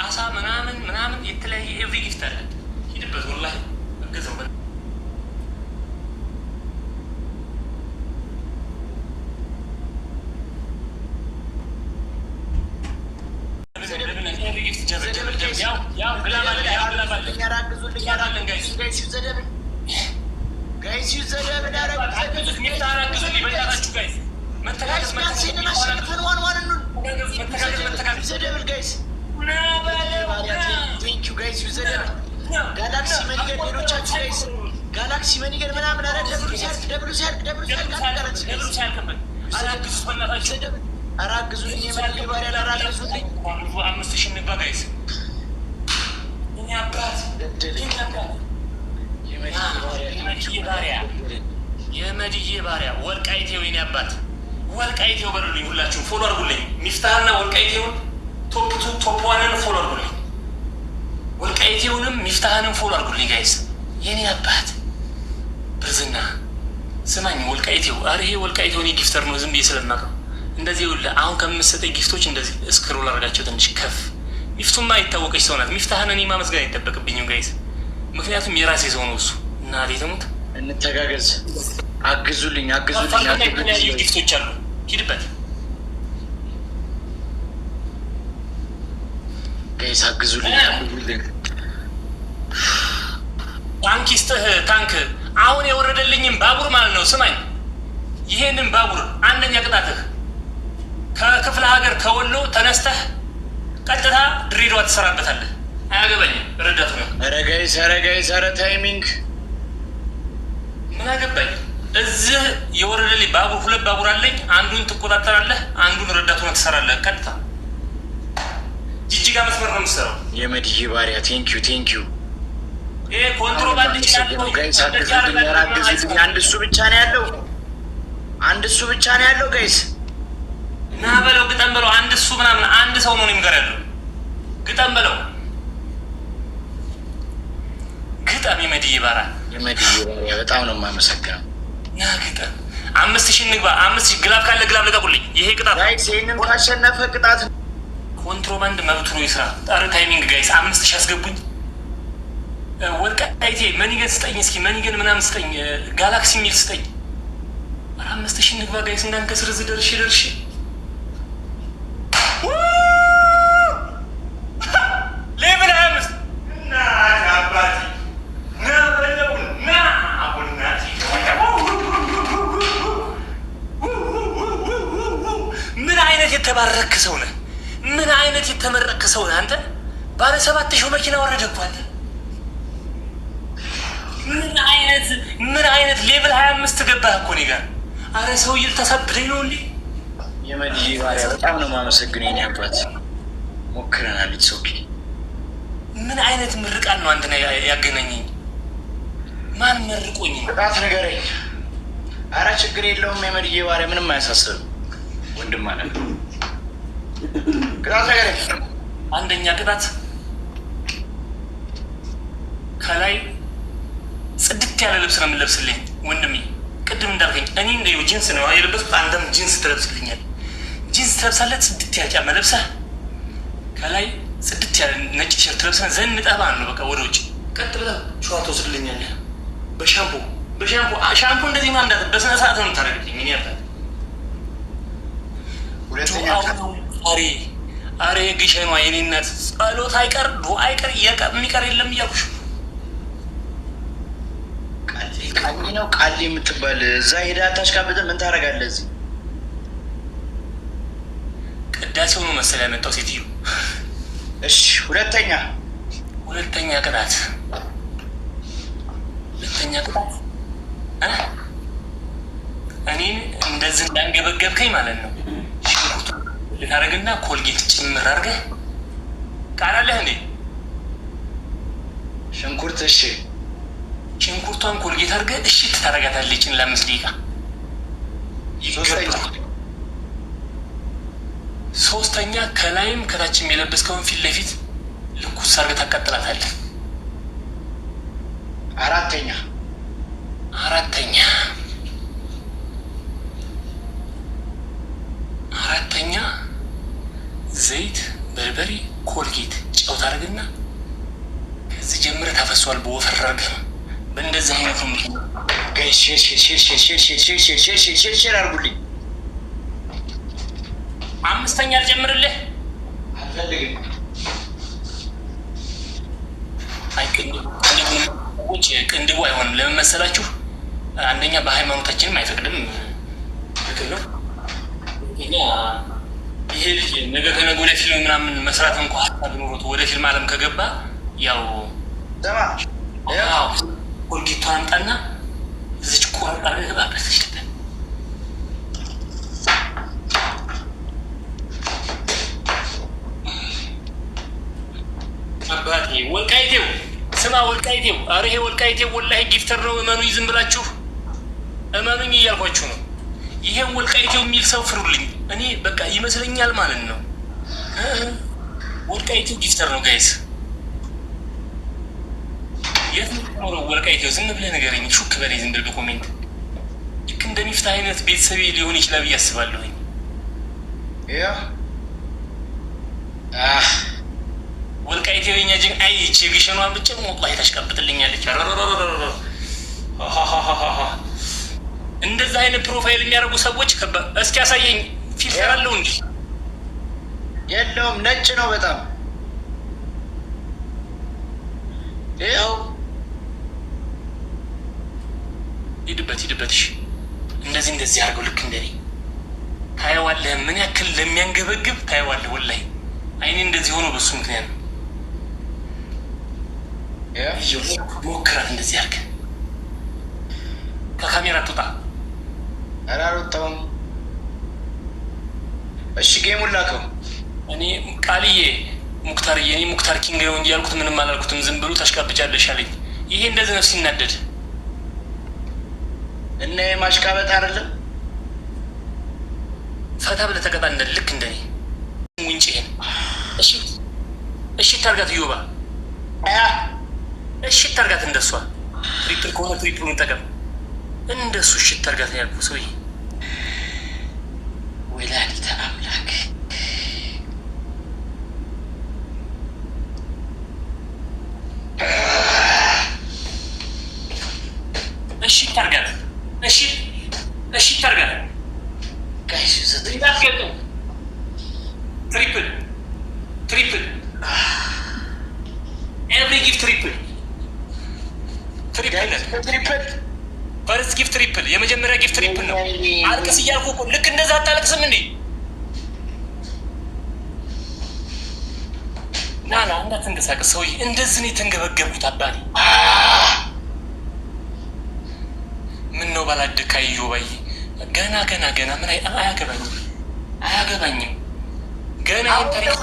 አሳ ምናምን ምናምን የተለያየ every gift አለ። ሂድበት፣ ወላሂ እገዛው። Every gift double double double። ያው ያው glove አለ፣ ያው glove አለ። Glove አለን guys። Guys, use the double. Guys, use the double. አግዙት፣ ሚፍታህን አግዙልኝ በእናታችሁ guys። መተጋገዝ። Guys፣ ቢያንስ ይሄንን አሸንፈን one one እንሁን። መተጋገዝ መተጋገዝ። Use the double, guys. ና በለው ና። Thank you, guys. Use the double. Galaxy money gun ሌሎቻችሁ guys፣ galaxy money gun ምናምን። ኧረ double ኡ ሲያልቅ፣ double ኡ ሲያልቅ፣ double ኡ ሲያልቅ አንድ ጋላክሲ። Double ኡ ሲያልቅብን፣ ኧረ አግዙት በእናታችሁ። ኧረ አግዙልኝ፣ የመድዬ ባሪያ፣ ኧረ አግዙልኝ። 5,000 እንግባ guys። የኔ አባት፣ የኔ አባት፣ የመድዬ ባሪያ፣ የመድዬ ባሪያ፣ ወልቃይቴው፣ የኔ አባት ወልቃይቴው በሉልኝ። ሁላችሁም follow አድርጉልኝ። ሚፍታህና ወልቃይቴውን top two top one ን follow አድርጉልኝ። ወልቃይቴውንም ሚፍታህንም follow አድርጉልኝ guys። የኔ አባት ብርዝና ስማኝ ወልቃይቴው፣ ኧረ ይሄ ወልቃይቴው እኔ gifter ነው ዝም ብዬ ስለማውቀው እንደዚህ ይኸውልህ፣ አሁን ከምትሰጠኝ gift ኦች እንደዚህ scroll አድርጋቸው ትንሽ ከፍ። ሚፍቱማ የታወቀች ሰው ናት። ሚፍታህን እኔ ማመስገን አይጠበቅብኝም guys፣ ምክንያቱም የራሴ ሰው ነው እሱ። እናቴ ትሙት። እንተጋገዝ። አግዙልኝ፣ አግዙልኝ፣ የተለያዩ አግዙልኝ። Gift ኦች አሉ፣ ሂድበት። Guys፣ አግዙልኝ፣ አግዙልኝ። ታንክ ይስጥህ ታንክ። አሁን የወረደልኝም ባቡር ማለት ነው። ስማኝ፣ ይሄንን ባቡር አንደኛ ቅጣትህ ከክፍለ ሀገር ከወሎ ተነስተህ ቀጥታ ድሬዳዋ ትሰራበታለህ። አያገባኝም፣ ረዳቱ ነው። ኧረ guys፣ ኧረ guys፣ ኧረ timing። ምን አገባኝ? እዚህ የወረደልኝ ባቡር ሁለት ባቡር አለኝ። አንዱን ትቆጣጠራለህ፣ አንዱን ረዳቱ ነው ትሰራለህ። ቀጥታ ጅጅጋ መስመር ነው የምትሰራው። የመድዬ ባሪያ፣ thank you, thank you። ይሄ ኮንትሮባንድ ይችላል። Guys፣ አግዙልኝ፣ ኧረ አግዙልኝ። አንድ እሱ ብቻ ነው ያለው። አንድ እሱ ብቻ ነው ያለው guys። ና በለው፣ ግጠም በለው። አንድ እሱ ምናምን አንድ ሰው ነው እኔም ጋር ያለው። ግጠም በለው፣ ግጠም። የመድዬ ባሪያ። የመድዬ ባሪያ፣ በጣም ነው የማመሰግነው። ና ግጠም። 5,000 እንግባ። 5,000 glove ካለ glove ልቀቁልኝ። ይሄ ቅጣት ነው። Guys፣ ይህንን ካሸነፈ ቅጣት። ኮንትሮባንድ መብቱ ነው ይስራ። ኧረ timing guys፣ 5,000 አስገቡኝ። ወልቃይቴ money gun ስጠኝ እስኪ፣ money gun ምናምን ስጠኝ፣ ጋላክሲ የሚል ስጠኝ። ኧረ 5,000 እንግባ guys፣ እንዳንከስር እዚህ ደርሼ ደርሼ። Level 25 እናት አባቴ ና በለው ና አቡናቴ። ምን አይነት የተባረክ ሰው ነህ? ምን አይነት የተመረክ ሰው ነህ አንተ? ባለ 7,000 መኪና ወረደ እኮ አንተ። ምን አይነት level 25 ገባህ እኮ እኔ ጋር። አረ ሰውዬ ልታሳብደኝ ነው እንዴ? የመድዬ ባሪያ፣ በጣም ነው የማመሰግነው። የኔ አባት፣ ሞክረናል። It's okay። ምን አይነት ምርቃት ነው አንተን ያገናኘኝ? ማን መርቆኝ ነው? ቅጣት ንገረኝ። አረ ችግር የለውም። የመድዬ ባሪያ፣ ምንም አያሳስብም። ወንድም አለ። ቅጣት ንገረኝ። አንደኛ ቅጣት ከላይ ጽድት ያለ ልብስ ነው የምንለብስልኝ ወንድሜ። ቅድም እንዳልከኝ እኔ እንደ ጂንስ ነው የለበስኩት፣ አንተም ጂንስ ትለብስልኛል። ጂንስ ትለብሳለህ፣ ጽድት ያለ ጫማ ለብሰህ ከላይ ጽድት ያለ ነጭ ቲሸርት ለብሰህ ዘንጠህ ማለት ነው። በቃ ወደ ውጭ ቀጥ ብለህ ሸዋ ትወስድልኛለህ። በሻምፖ በሻምፖ ሻምፖ እንደዚህ ማንዳት በስነ ስርዓት ነው የምታደርግልኝ። እኔ ያባት ሁለተኛ አሬ አሬ ግሸኗ የኔ እናት፣ ጸሎት አይቀር ዱዓ አይቀር የሚቀር የለም እያልኩሽ። ቃሊ ነው ቃሊ የምትባል እዛ ሄደህ አታሽቃብጥም? ምን ታደርጋለህ እዚህ? ቅዳሴው ነው መሰለህ ያመጣው ሴትዮ። እሺ፣ ሁለተኛ። ሁለተኛ ቅጣት፣ ሁለተኛ ቅጣት እኔን እንደዚህ እንዳንገበገብከኝ ማለት ነው። ሽንኩርቱ ልታደርግና ኮልጌት ጭምር አድርገህ ቃል አለህ እንዴ? ሽንኩርት እሺ። ሽንኩርቷን ኮልጌት አድርገህ እሽት ታደርጋታለች ለ5 ደቂቃ። ሶስተኛ። ይገባል። ሶስተኛ ከላይም ከታችም የለበስከውን ፊት ለፊት ልኩስ አድርገህ ታቃጥላታለህ። አራተኛ። አራተኛ፣ አራተኛ ዘይት፣ በርበሬ፣ ኮልጌት፣ ጨው። ታደርግና ከዚህ ጀምረህ ታፈሷል። በወፈር አድርገህ በእንደዚህ አይነት ነው። Guys, share, share, share, share, share, share, share, share, share, share, share, share አድርጉልኝ። አምስተኛ አልጨምርልህ። አልፈልግም። አይ ቅንድቡ ቅንድቡ አይሆንም። ለምን መሰላችሁ? አንደኛ በሃይማኖታችንም አይፈቅድም። ትክክል ነው። ሁለተኛ ይሄ ልጅ ነገ ከነገ ወደ ፊልም ምናምን መስራት እንኳ ሀሳብ ኖሮት ወደ ፊልም ዓለም ከገባ ያው ስማ። ኮልጌቷን አምጣና እዚች ቆረጥ አድርገህ ግባበት። እዚች ልበል። አባቴ ወልቃይቴው ስማ፣ ወልቃይቴው፣ ኧረ ይሄ ወልቃይቴው ወላሂ gifter ነው። እመኑኝ፣ ዝም ብላችሁ እመኑኝ እያልኳችሁ ነው። ይሄን ወልቃይቴው የሚል ሰው ፍሩልኝ። እኔ በቃ ይመስለኛል ማለት ነው። ወልቃይቴው gifter ነው guys። የት ነው የምትኖረው ወልቃይቴው? ዝም ብለህ ንገረኝ፣ ሹክ በለኝ ዝም ብለህ በ comment። ልክ እንደሚፍታ አይነት ቤተሰቤ ሊሆን ይችላል ብዬ አስባለሁኝ። ያው ወልቃይቴው የኛ ጀግና። አይ ይቺ ግሸኗን ብቻ ወላሂ ታሽቀብጥልኛለች። እንደዛ አይነት profile የሚያደርጉ ሰዎች እስኪ ያሳየኝ። Filter አለው እንዲ? የለውም፣ ነጭ ነው በጣም፣ ይኸው። ሂድበት፣ ሂድበት። እሺ እንደዚህ እንደዚህ አድርገው ልክ እንደኔ ታየዋለህ። ምን ያክል ለሚያንገበግብ ታየዋለህ። ወላሂ አይኔ እንደዚህ ሆኖ በሱ ምክንያት ነው። ሞክራት፣ እንደዚህ አድርገህ ከካሜራ ትውጣ። ኧረ አልወጣሁም። እሺ game ኡን ላከው። እኔ ቃልዬ ሙክታርዬ፣ እኔ ሙክታር ኪንግ ነው እንጂ ያልኩት ምንም አላልኩትም። ዝም ብሎ ታሽቃብጫለሽ አለኝ። ይሄ እንደዚህ ነው ሲናደድ። እና የማሽቃበጥ አይደለም። ፈታ ብለህ ተቀጣ። እንደ ልክ እንደኔ ውንጭ ይሄን እሺ፣ እሺ ታርጋት ዮባ፣ እሺ ታርጋት። እንደሷ triple ከሆነ triple ኡን ጠቀም። እንደሱ እሺ ታርጋት ነው ያልኩህ ሰውዬ። ወላዲተ አምላክ። እሺ ታርጋት። እሺ፣ እሺ ታርጋት። Guys. እንዳትገልጠው። Triple, triple, every gift triple, triple. Triple. First gift triple፣ የመጀመሪያ gift triple ነው። አልቅስ እያልኩ እኮ ልክ እንደዛ አታለቅስም እንዴ? ና ና፣ እንዳትንቀሳቀስ ሰውዬ። እንደዚህ ነው የተንገበገብኩት አባቴ። ምን ነው ባላደካ ባይ ገና ገና ገና ምን አያገባኝም፣ አያገባኝም። ገና ይሄን ታሪክ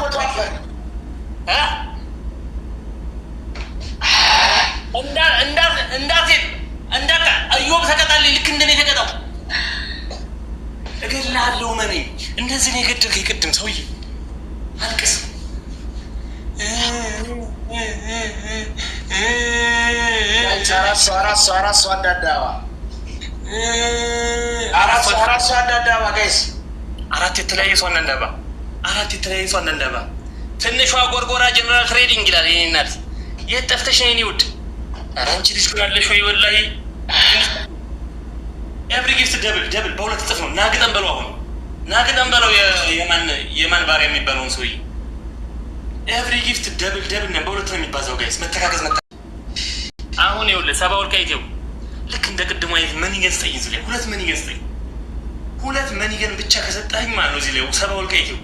እ እንዳትሄድ እንዳታ እዮብ ተቀጣልኝ። ልክ እንደኔ ተቀጣው። እገልሃለሁ። መነኝ እንደዚህ ነው የገደልከኝ ቅድም ሰውዬ። አልቅስ። አራት ሰው፣ አራት ሰው፣ አራት ሰው፣ አንዳንድ አበባ፣ አራት ሰው፣ አራት ሰው፣ አንዳንድ አበባ guys። አራት የተለያየ ሰው አንዳንድ አበባ፣ አራት የተለያየ ሰው አንዳንድ አበባ። ትንሿ ጎርጎራ ጀነራል ትሬዲንግ ይላል። የኔ እናት የት ጠፍተሽ ነው የኔ ውድ? ኧረ አንቺ ልጅ ያለሽ ወይ ወላሂ። Every gift double, double፣ በሁለት እጥፍ ነው። ናግጠን በለው፣ አሁን ናግጠን በለው። የማን የማን ባሪያ የሚባለውን ሰውዬ every gift double, double ነው፣ በሁለት ነው የሚባዛው። Guys, መተጋገዝ መታ አሁን ይኸውልህ ሰባ ወልቃይቴው ልክ እንደ ቅድሙ አይነት money gun ስጠኝ። እዚህ ላይ ሁለት money gun ስጠኝ። ሁለት money gun ብቻ ከሰጠኸኝ ማለት ነው እዚህ ላይ ሰባ ወልቃይቴው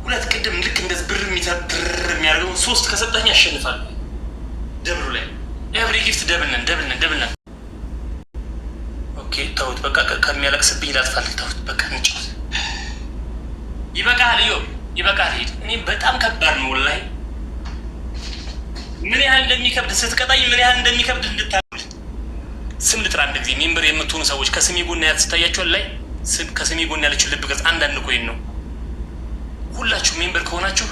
ሁለት ቅድም ልክ እንደዚህ ብር ብር የሚያደርገውን ሶስት ከሰጠኸኝ አሸንፋለሁ። Double ኡ ላይ every gift double ነን፣ double ነን፣ double ነን። Okay ተውት በቃ፣ ከሚያለቅስብኝ ላጥፋልህ። ተውት በቃ እንጫወት። ይበቃል፣ እዮብ ይበቃል። ሂድ። እኔ በጣም ከባድ ነው ወላሂ። ምን ያህል እንደሚከብድ ስትቀጣኝ ምን ያህል እንደሚከብድ እንድታል። ስም ልጥራ አንድ ጊዜ። Member የምትሆኑ ሰዎች ከስሜ ጎን ያት ስታያቸዋል ላይ ከስሜ ጎን ያለችው ልብ ቅርጽ አንዳንድ coin ነው። ሁላችሁ member ከሆናችሁ፣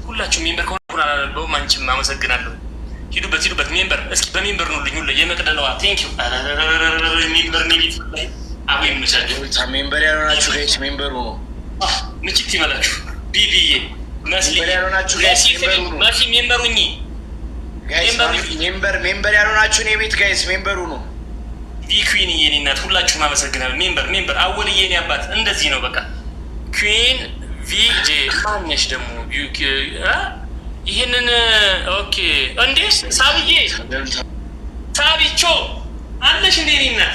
ሁላችሁ member ከሆነ አላነበውም። አንቺም አመሰግናለሁ። ሂዱበት፣ ሂዱበት። Member እስኪ በ member ኑልኝ። ሁሉ የመቅደለዋ thank you member ኔቤት ላይ አቡ ይመቻችሁ። Member ያልሆናችሁ guys member ኡ ነው። ምችት ይበላችሁ። ቢቢዬ Member ያልሆናችሁ guys member ሁኑ። መሲ member ሁኚ። Guys member member ያልሆናችሁ እኔ ቤት guys member ሁኑ። ቪ ኩዊን የኔ እናት ሁላችሁም አመሰግናለሁ። Member member አወል የኔ አባት እንደዚህ ነው በቃ። ኩዊን ቪጄ ማነሽ ደግሞ ይህንን? Okay እንዴ ሳብዬ፣ ሳቢቾ አለሽ እንዴ የኔ እናት?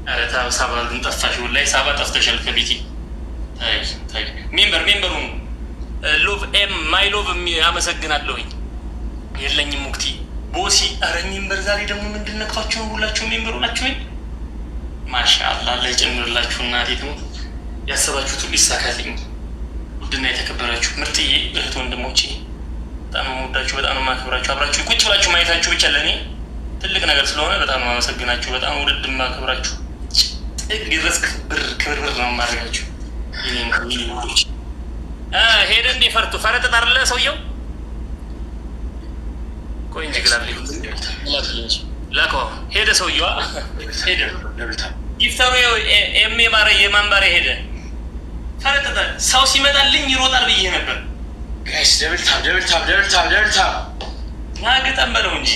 ኧረ ሳባ ግን ጠፋሽ፣ ወላሂ ሳባ ጠፍተሻል ከቤቴ። ታይ ታይ፣ member member ሁኑ። ሎቭ ኤም ማይ ሎቭ አመሰግናለሁኝ። የለኝም ሙክቲ ቦሲ። ኧረ member ዛሬ ደግሞ ምንድን ነክቷችሁ ነው? ሁላችሁም member ሆናችሁኝ። ማሻአላህ አላህ ይጨምርላችሁ። እናቴ ትሙት ያሰባችሁት ሁሉ ይሳካልኝ። ውድና የተከበራችሁ ምርጥዬ እህት ወንድሞቼ በጣም ነው የምወዳችሁ፣ በጣም ነው የማከብራችሁ። አብራችሁ ቁጭ ብላችሁ ማየታችሁ ብቻ ለእኔ ትልቅ ነገር ስለሆነ በጣም ነው የማመሰግናችሁ። በጣም ውድድ የማከብራችሁ፣ ጥግ ድረስ ክብር ክብር ብር ነው የማደርጋችሁ። ሄደ እንዴ ፈርቶ ፈረጠጥ አይደለ ሰውየው? ቆይ እንጂ glove ላከው። ሄደ ሰውየዋ ሄደ። Gifter ኡ ኤሜ ባረ የማን ባሪያ ሄደ? ፈረጠጠ። ሰው ሲመጣልኝ ይሮጣል ብዬ ነበር። Guys, double tap, double tap, double tap, double tap. ና ግጠም በለው እንጂ።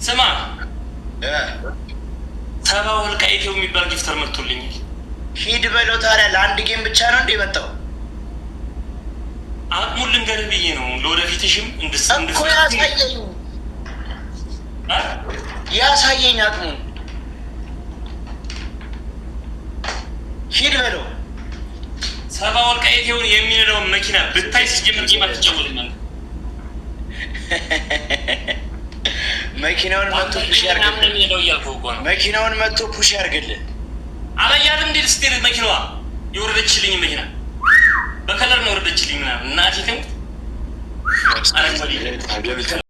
ስማ፣ ሰባ ወልቃይቴው የሚባል gifter መጥቶልኛል። ሂድ በለው ታዲያ። ለአንድ game ብቻ ነው እንደ የመጣው? አቅሙን ልንገርህ ብዬ ነው። ለወደፊትሽም እኮ ያሳየኝ ያሳየኝ አቅሙን። ሂድ በለው። ሰባ ወልቃይቴውን የሚነዳውን መኪና ብታይ ሲጀምር game አትጫወትም ማለት። መኪናውን መቶ push ያርግልህ። የሚነዳው እያልኩህ እኮ ነው። መኪናውን መቶ push ያርግልህ። አላያትም እንዴ ስትሄድ መኪናዋ የወረደችልኝ መኪና በ color ነው የወረደችልኝ ምናምን እናቴ ትሙት አረንጓዴ።